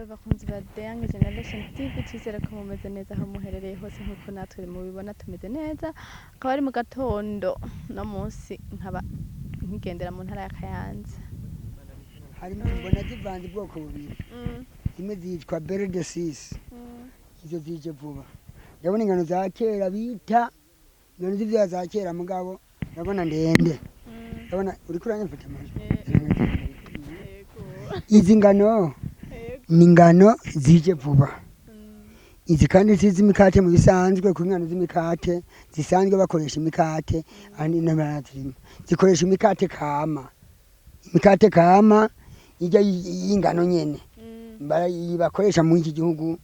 Bakunzi ba The Young Generation TV, twizere ko mumeze neza aho muherereye hose nkuko natwe mubibona tumeze neza. Akaba ari mu gatondo no munsi nkaba nkigendera mu ntara ya Kayanza. Harimo mbona zivanze ubwoko bubiri. Zimwe zitwa belle de six, izo zije vuba. Ndabona ingano za kera bita ingano z'ivya za kera, mugabo ndabona ndende. Ndabona uriko uranyafata amajwi. Izi ngano ni ingano zije vuba izi, kandi si iz'imikate mu bisanzwe, kuko ingano z'imikate zisanzwe bakoresha imikate ahandi n'abarazirima zikoresha imikate kama, imikate kama ijya y'ingano nyene bakoresha muri iki gihugu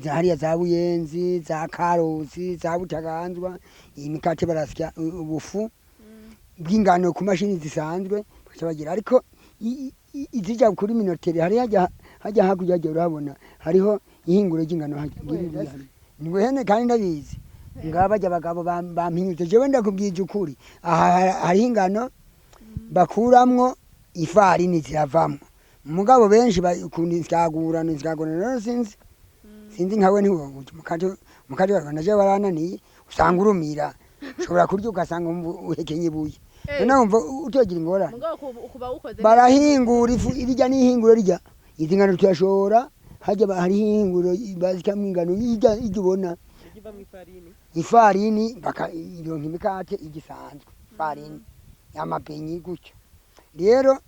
hariya za Buyenzi, za Karusi, za Butaganzwa. Iyi mikate barasya ubufu bw'ingano ku mashini zisanzwe bagaca bagira, ariko izija kuri minoterie hari hajya hakurya hajya urahabona hariho ihinguro ry'ingano hajya. Ngwene kandi ndabizi ngaba bajya abagabo bampinyuze. Jewe ndakubwije ukuri, aha hariho ingano bakuramwo ifarini, ziravamwo, mugabo benshi bakunda insyagurano. Insyagurano rero sinzi nkawe ntiwoburya umukate. Umukate wa Rwanda jewe warananiye, usanga urumira, ushobora kurya ugasanga wumva uhekenye ibuye. None wumva utogira ingorane? Mugabo kuba wukoze. Barahingura ifu irya n'ihinguro rya izi ngano tuyashora hajya hariho ihinguro bazikamwo ingano irya ubona ifarini, bakaronka imikate igisanzwe, ifarini amabenyi gutyo. Rero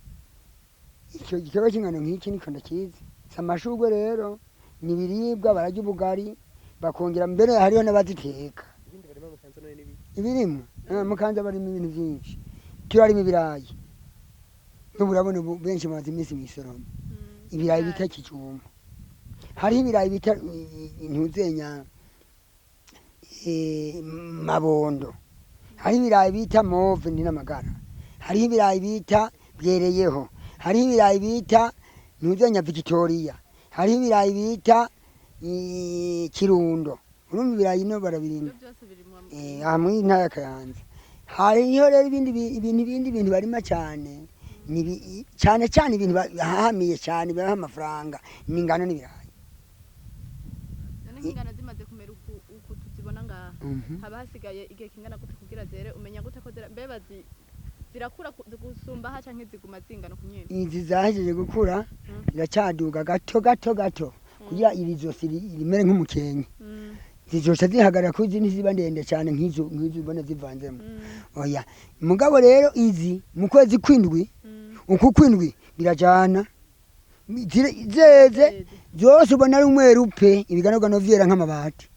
icyo gikorwa cy'ingano nk'iki niko ndakizi. Si amashurwe rero, ni ibiribwa, bararya ubugari, bakongera mbere hariho n'abaziteka. Ibirimo mukanza barimo ibintu byinshi. Turarima ibirayi n'ubu, urabona ubu benshi bamaze iminsi mw'isoroma ibirayi bita kijumba. Hariho ibirayi bita intuzenya mabondo, hariho ibirayi bita mauve ni n'amagara, hariho ibirayi bita bwereyeho, hariho ibirayi bita ntuzenya Victoria, hariho ibirayi bita Kirundo. Urumva ibirayi no barabirima. Ibyo byose biri mu Aha muri ntara ya Kayanza hariho rero ibindi ibintu, ibindi bintu barima cyane ni cyane cyane ibintu bahahamiye cyane bibaha amafaranga ni ingano n'ibirayi. None nk'ingano zimaze kumera uku tuzibona ngaha, haba hasigaye igihe kingana gute kugira zere? Umenya gute ko zera? Mbe zirakura gusumba ha canke ziguma zingana uku nyene? Izi zahejeje gukura, ziracyaduga gato gato gato kugira iri zosi rimere nk'umukenke. Zizoca zihagarara kuko izi ntiziba ndende cyane nk'izo ubona zivanzemo. Oya, mugabo rero izi mu kwezi kw'indwi, uku kw'indwi birajana zeze. Zeze. Zose ubona ari umweru pe, ibiganogano vyera nk'amabati.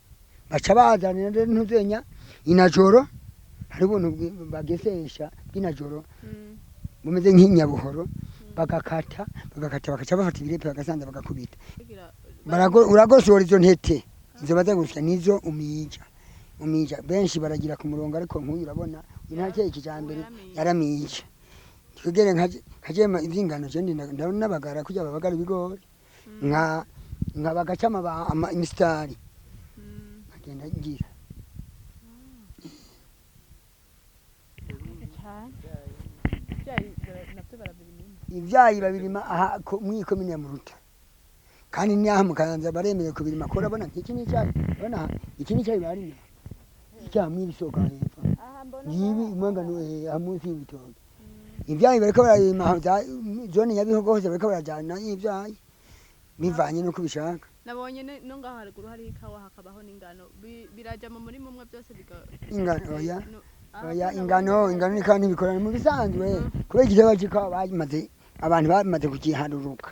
Baca bazana rero ntuzenya inajoro, hari ubuntu bagesesha bw'inajoro bumeze nk'inyabuhoro, bagakata bagakata, bakaca bafata ibirepe bagasanza bagakubita. Uragosora izo ntete, izo baza gusya nizo umija. Umija benshi baragira ku murongo, ariko nk'uyu urabona uyu ntakeye kijambere. Yaramije. Yaramije. Twegere nkaje ivy'ingano je ndabona nabagara kugira babagara ibigori nka bagaca imisitari nkagenda ngira. Cane. Ivyayi navyo barabirima? Ivyayi babirima aha mw'ikomine ya Muruta, kandi n'aha mu Kayanza baremerewe kubirima. Ko urabona nk'iki n'icayi, urabona aha iki n'icayi barima, icyaha mw'ibisoka hepfo. Aha mbona. Ngibi umwangano aha munsi y'ibitoki ivyayi bariko barabirima aho zone Nyabihogo hose bariko barajana ivyayi bivanye n'uko ubishaka. Nabonye no ngaho haruguru hariho ikawa hakabaho n'ingano. Biraja mu murima umwe byose biga? Ingano oya. No, aha Oya. ko Ingano nabonye. Ingano n'ikawa ntibikorana mu bisanzwe, kubera igiterwa c'ikawa bamaze, abantu bamaze kugiharuruka.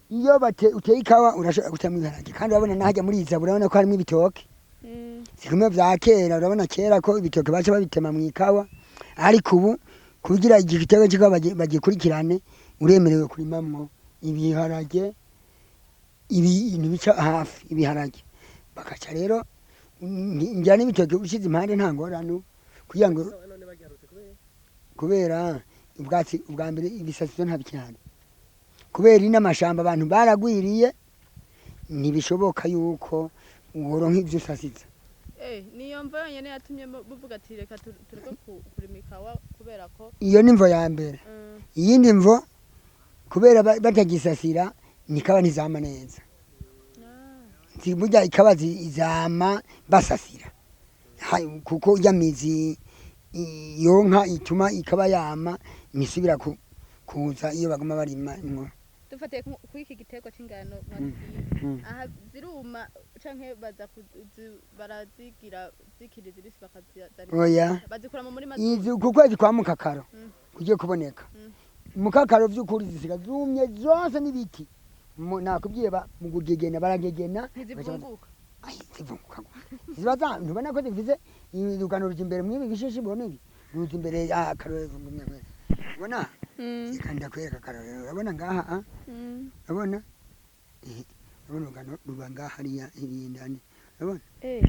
Iyo uteye ikawa urashobora gutamwo ibiharage, kandi urabona nahajya muri izabu urabona ko harimwo ibitoke. Si kumwe vya kera, urabona kera ko ibitoke baca babitema mu ikawa, ariko ubu kugira igiterwa c'ikawa bagikurikirane, uremerewe kurimamwo ibiharage, ibintu bica hafi ibiharage bakaca rero njya n'ibitoke ushize impande, nta ngorane kugira ngo kubera ubwatsi ubwa mbere ibisasizo nta bikihari, kubera ino amashamba abantu baragwiriye, ntibishoboka yuko woronka ivyo usasiza. Niyo mvo yonyene yatumye muvuga ati reka tureke kurima ikawa kubera ko Iyo ni mvo ya mbere. Iyindi mvo kubera batagisasira. Nikawa ntizama neza. Burya ikawa izama basasira. Kuko irya mizi yonka ituma ikaba yama ntisubira kuza iyo baguma barima mwo. Dufatiye kuri iki giterwa c'ingano mwatubwiye, aha ziruma canke baza barazigira zikiri zibisi bakazizana? Oya. Bazikura mu murima? Izi ku kwezi kwa mukakaro kugiye kuboneka. Mukakaro vy'ukuri zisiga zumye zose n'ibiti. Nakubwiye mu kugegena baragegena. Ntizivunguka? Ai, zivunguka gute? Ziba za ntubona ko zifise urugano ruja imbere mw'ibi bishishi, ubona ibi ruza imbere akarorero ngumye mwese. Ubona? Reka ndakwereka akarorero. Urabona ngaha ah? Urabona? Urabona urugano ruba ngaha hariya hiriya indani. Urabona? Eh.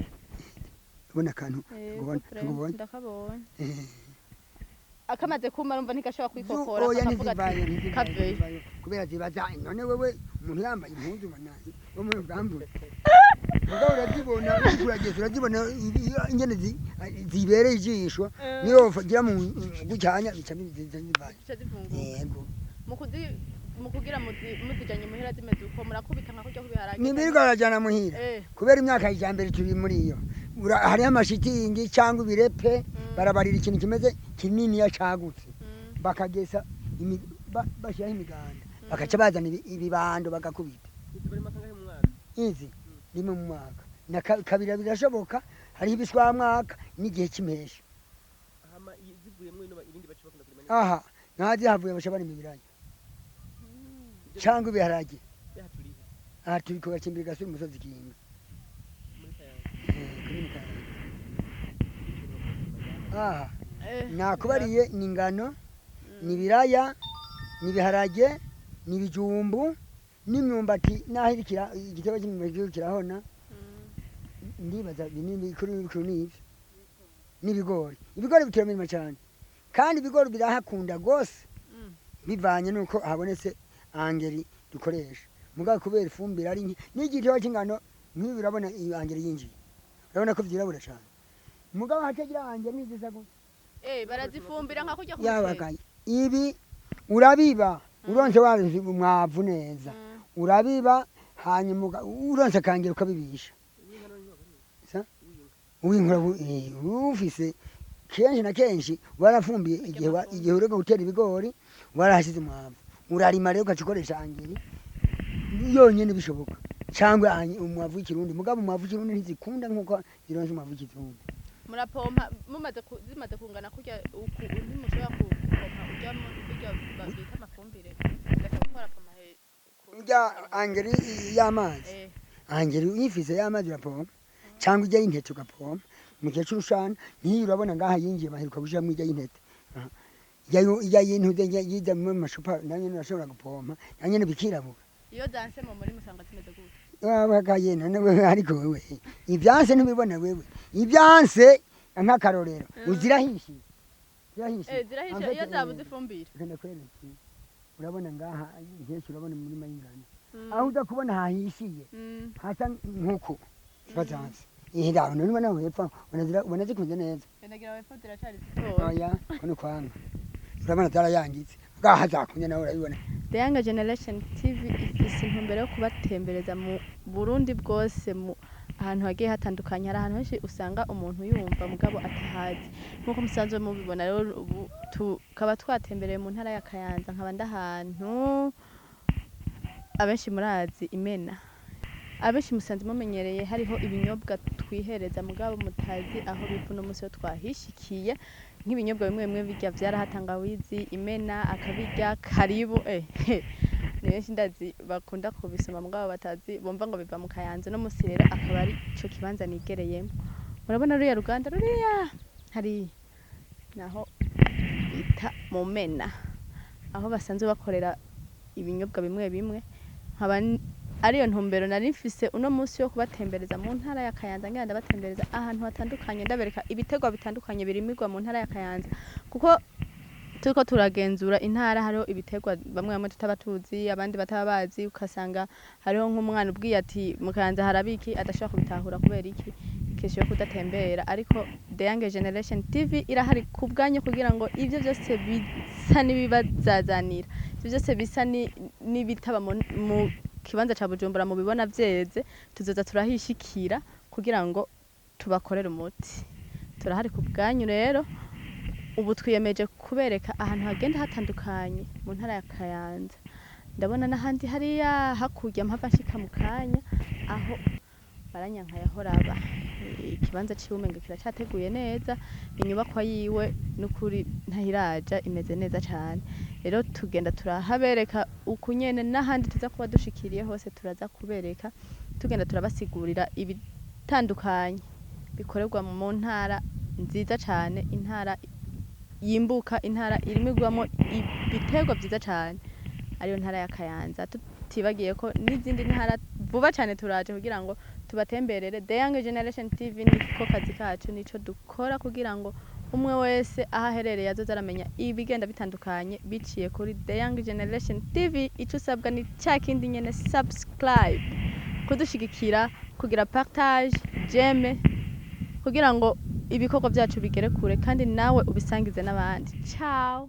Urabona akantu? Yego. Ntubona? Frère, Ntubonye? Ndakabonye. Eh. Akamaze kuma urumva ntigashobora kwikokora, Oya, kakavuga ati ntizivayo, ntizivayo, kaveyo. ntizivayo. Kubera ziba za none wewe umuntu yambaye impuzu ubona wo muri bwambure, mugabo urazibona uriko urageza urazibona ingene zibereye ijisho, niyo wogira mu gucyanya bica zivayo. Zica zivunguka. Yego. Mu kugira muzijanye muhira zimeze uko, murakubita nka kurya kw'ibiharage? Ntibirirwa barajana muhira. Kubera imyaka y'ijambere turi muri iyo, hariho amashitingi cyangwa ibirepe, barabarira ikintu kimeze kininiya cagutse, bakagesa bashyiraho imiganda, bakaca bazana ibibando bagakubita. Izi barima kangahe mu mwaka? Izi rimwe mu mwaka na kabiri birashoboka, hariho ibishwamwaka n'igihe cy'impeshyi. Hama zivuyemwo ino ibindi baca bakunda kurima Aha nkazi havuye baca barima ibiraya cyangwa ibiharage. Yaha turihe? Aha turi kubacimbira gasuri umusozi Kinga. Muri Kayanza? Eh, kuri Mukayanza aha. Nakubariye Nakubariye ni ingano, ni ibiraya, ni ibiharage, ni ibijumbu n'imyumbati, naho irikira igitebo cy'imyumbati kiriko kirahona. Ndibaza binini bikuru bikuru ni ivyo n'ibigori. Ibigori biteramirima cyane, kandi ibigori birahakunda gose, bivanye nuko habonetse engrais dukoresha, mugabo kubera ifumbire ari nke n'igitebo cy'ingano nk'ibi, urabona iyo engrais yinjiye, urabona ko vyirabura cyane, mugabo hatagira engrais ntizisa gutya. Barazifumbira nka kurya k'umuceri? Yabagaye ibi urabiba uronse waronse umwavu neza, urabiba hanyuma uronse akangera ukabibisha. Sa? Uwinkura ufise kenshi na kenshi warafumbiye igihe igihe ureka gutera ibigori warahashize umwavu, urarima rero ugaca ukoresha engrais yonyene bishoboka, cyangwa umwavu w'ikirundi, mugabo umwavu w'ikirundi ntizikunda nkuko zironse umwavu w'ikizungu. Murapompa mumaze zimaze kungana kurya uku, ntimushobora gupompa urya birya bita amafumbire, ugaca gukora pompa Urya engrais y'amazi? Eh. Engrais uyifise y'amazi urapompa, cyangwa ijya y'intete ugapompa mu gihe c'urushana. Nk'iyi urabona ngaha yinjiye, baheruka gushiramwo ijya y'intete. Aha. Ijya y'intuze yiza mu macupa nayo nyene urashobora gupompa, nayo nyene bikirabuka. Iyo zanse mu murima usanga zimeze gute? Wabagaye none wewe, ariko wewe ibyanse ntubibona wewe, ibyanse nk'akarorero uzirahishiye, zirahishiye. Zirahishe En fait, iyo zabuze ifumbire. Reka ndakwereke, urabona ngaha nkesha, urabona umurima y'ingano aho uza kubona hahishiye, hasa nk'uko ziba zanse. Ihe ndaho none ubona hepfo ubona zikunze neza. Ndagira wepfo ziracari zitoya. Oya, ko ni kwanga, urabona zarayangitse, bwaha zakunze nawe urabibona. The Young Generation TV ifise intumbero yo kubatembereza mu Burundi bwose, mu ahantu hagiye hatandukanye. Hari ahantu henshi usanga umuntu yumva mugabo atahazi. Nk'uko musanzwe mubibona rero, ubu tukaba twatembereye mu ntara ya Kayanza, nkaba ndahantu abenshi murazi Imena, abenshi musanzwe mumenyereye hariho ibinyobwa twihereza, mugabo mutazi aho biva. Uno munsi ho twahishikiye nk'ibinyobwa bimwe bimwe birya vyarahatangawizi Imena akabirya karibu ni benshi ndazi bakunda kubisoma mugabo batazi, bumva ngo biva mu Kayanza. No munsi rero akaba ari ico kibanza nigereyemo. Murabona ruriya ruganda ruriya hari naho bita Mumena, aho basanzwe bakorera ibinyobwa bimwe bimwe. Nkaba ariyo ntumbero nari mfise uno munsi yo kubatembereza mu ntara ya Kayanza, ngenda ndabatembereza ahantu hatandukanye, ndabereka ibitegwa bitandukanye birimirwa mu ntara ya Kayanza, kuko turiko turagenzura intara hariho ibitegwa bamwe bamwe tutaba tuzi, abandi bataba bazi, ugasanga hariho nk'umwana ubwiye ati mu Kayanza harabiki adashobora kubitahura. Kubera iki? Kesho yo kudatembera. Ariko The Young Generation TV irahari ku bwanyu kugira ngo ivyo byose bisa n'ibibazazanira. Ivyo vyose bisa n'ibitaba mu kibanza ca Bujumbura mubibona vyeze, tuzoza turahishikira kugira ngo tubakorere umuti. Turahari ku bwanyu rero, ubu twiyemeje kubereka ahantu hagenda hatandukanye mu ntara ya Kayanza. Ndabona n'ahandi hariya hakurya mpava nshika mu kanya aho Baranyanka yahora aba. Ikibanza ciwe umenga kiracateguye neza, inyubakwa yiwe n'ukuri ntahiraja imeze neza cane. Rero tugenda turahabereka uku nyene n'ahandi tuza kuba dushikiriye hose turaza kubereka, tugenda turabasigurira ibitandukanye bikorerwa mu ntara nziza cane, intara yimbuka, intara irimigwamo ibiterwa vyiza cane, ariyo ntara ya Kayanza. Tutibagiye ko n'izindi ntara vuba cane turaje kugira ngo tubatemberere. The Young Generation TV niko kazi kacu, nico dukora kugira ngo umwe wese aho aherereye azoze aramenya ibigenda bitandukanye biciye kuri The Young Generation TV. Ico usabwa ni ca kindi nyene, subscribe, kudushigikira, kugira partage, j'aime, kugira ngo ibikorwa vyacu bigere kure kandi nawe ubisangize n'abandi. Ciao.